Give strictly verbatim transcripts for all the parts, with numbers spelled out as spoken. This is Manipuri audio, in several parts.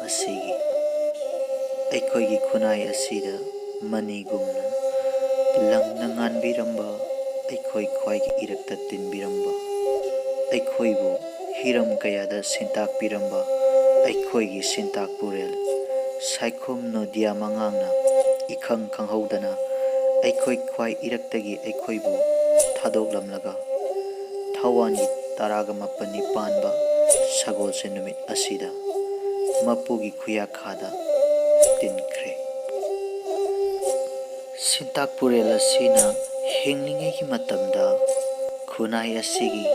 ꯑꯁꯤꯒꯤ ꯑꯩꯈꯣꯏꯒꯤ ꯈꯨꯟꯅꯥꯏ ꯑꯁꯤꯗ ꯃꯅꯤꯒꯨꯝꯅ ꯂꯪꯅ ꯉꯥꯟꯕꯤꯔꯝꯕ, ꯑꯩꯈꯣꯏ ꯈ꯭ꯋꯥꯏꯒꯤ ꯏꯔꯛꯇ ꯇꯤꯟꯕꯤꯔꯝꯕ, ꯑꯩꯈꯣꯏꯕꯨ ꯍꯤꯔꯝ ꯀꯌꯥꯗ ꯁꯤꯟꯇꯥꯛꯄꯤꯔꯝꯕ ꯑꯩꯈꯣꯏꯒꯤ ꯁꯤꯟꯇꯥꯛ ꯄꯨꯔꯦꯜ ꯁꯥꯏꯈꯣꯝ ꯅꯣꯗꯤꯌꯥ ꯃꯉꯥꯡꯅ ꯏꯈꯪ ꯈꯪꯍꯧꯗꯅ ꯑꯩꯈꯣꯏ ꯈ꯭ꯋꯥꯏ ꯏꯔꯛꯇꯒꯤ ꯑꯩꯈꯣꯏꯕꯨ ꯊꯥꯗꯣꯛꯂꯝꯂꯒ ꯊꯋꯥꯟꯒꯤ ꯇꯔꯥꯒ ꯃꯥꯄꯟꯅꯤ ꯄꯥꯟꯕ ꯁꯒꯣꯜꯁꯦꯟ ꯅꯨꯃꯤꯠ ꯑꯁꯤꯗ ꯃꯄꯨꯒꯤ ꯈꯨꯌꯥꯈꯥꯗ ꯇꯤꯟꯈ꯭ꯔꯦ꯫ ꯁꯤꯟꯇꯥꯛ ꯄꯨꯔꯦꯜ ꯑꯁꯤꯅ ꯍꯤꯡꯂꯤꯉꯩꯒꯤ ꯃꯇꯝꯗ ꯈꯨꯟꯅꯥꯏ ꯑꯁꯤꯒꯤ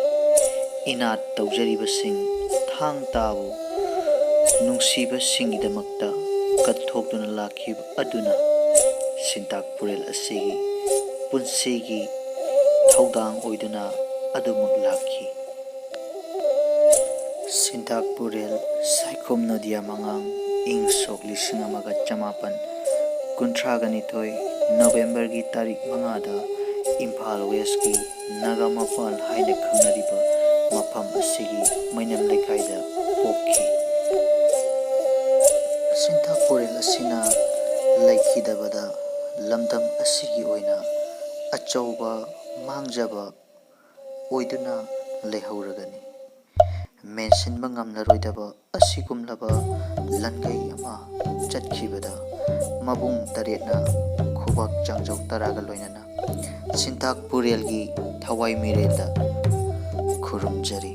ꯏꯅꯥꯠ ꯇꯧꯖꯔꯤꯕꯁꯤꯡ ꯊꯥꯡ ꯇꯥꯕꯨ ꯅꯨꯡꯁꯤꯕꯁꯤꯡꯒꯤꯗꯃꯛꯇ ꯀꯠꯊꯣꯛꯇꯨꯅ ꯂꯥꯛꯈꯤꯕ ꯑꯗꯨꯅ ꯁꯤꯟꯇꯥꯛ ꯄꯨꯔꯦꯜ ꯑꯁꯤꯒꯤ ꯄꯨꯟꯁꯤꯒꯤ ꯊꯧꯗꯥꯡ ꯑꯣꯏꯗꯨꯅ ꯑꯗꯨꯃꯛ ꯂꯥꯛꯈꯤ꯫ ꯁꯤꯟꯇꯥꯛ ꯄꯨꯔꯦꯜ ꯁꯥꯏꯈꯣꯝ ꯅꯣꯗꯤꯌꯥ ꯃꯉꯥꯡ ꯏꯪ ꯁꯣꯛ ꯂꯤꯁꯤꯡ ꯑꯃꯒ ꯆꯃꯥꯄꯟ ꯀꯨꯟꯊ꯭ꯔꯥꯒ ꯅꯤꯊꯣꯏ ꯅꯣꯕꯦꯝꯕꯔꯒꯤ ꯇꯥꯔꯤꯛ ꯃꯉꯥꯗ ꯏꯝꯐꯥꯜ ꯋꯦꯁꯀꯤ ꯅꯥꯒꯥꯃꯄꯥꯜ ꯍꯥꯏꯅ ꯈꯪꯅꯔꯤꯕ ꯃꯐꯝ ꯑꯁꯤꯒꯤ ꯃꯩꯅꯝ ꯂꯩꯀꯥꯏꯗ ꯄꯣꯛꯈꯤ꯫ ꯁꯤꯟꯇꯥꯛ ꯄꯨꯔꯦꯜ ꯑꯁꯤꯅ ꯂꯩꯈꯤꯗꯕꯗ ꯂꯝꯗꯝ ꯑꯁꯤꯒꯤ ꯑꯣꯏꯅ ꯑꯆꯧꯕ ꯃꯥꯡꯖꯕ ꯑꯣꯏꯗꯨꯅ ꯂꯩꯍꯧꯔꯒꯅꯤ꯫ ꯃꯦꯟꯁꯤꯟꯕ ꯉꯝꯂꯔꯣꯏꯗꯕ ꯑꯁꯤꯒꯨꯝꯂꯕ ꯂꯟꯒꯩ ꯑꯃ ꯆꯠꯈꯤꯕꯗ ꯃꯕꯨꯡ ꯇꯔꯦꯠꯅ ꯈꯨꯕꯥꯛ ꯆꯥꯡꯖꯧ ꯇꯔꯥꯒ ꯂꯣꯏꯅꯅ ꯁꯤꯟꯇꯥꯛ ꯄꯨꯔꯦꯜꯒꯤ ꯊꯋꯥꯏ ꯃꯤꯔꯦꯜꯗ ꯈꯨꯔꯨꯝꯖꯔꯤ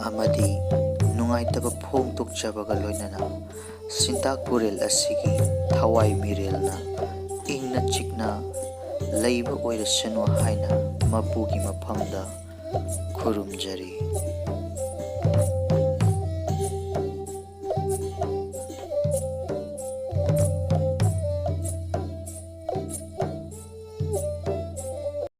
ꯑꯃꯗꯤ ꯅꯨꯡꯉꯥꯏꯇꯕ ꯐꯣꯡꯗꯣꯛꯆꯕꯒ ꯂꯣꯏꯅꯅ ꯁꯤꯟꯇꯥꯛ ꯄꯨꯔꯦꯜ ꯑꯁꯤꯒꯤ ꯊꯋꯥꯏ ꯃꯤꯔꯦꯜꯅ ꯏꯪꯅ ꯆꯤꯛꯅ ꯂꯩꯕ ꯑꯣꯏꯔꯁꯅꯨ ꯍꯥꯏꯅ ꯃꯄꯨꯒꯤ ꯃꯐꯝꯗ ꯈꯨꯔꯨꯝꯖꯔꯤ꯫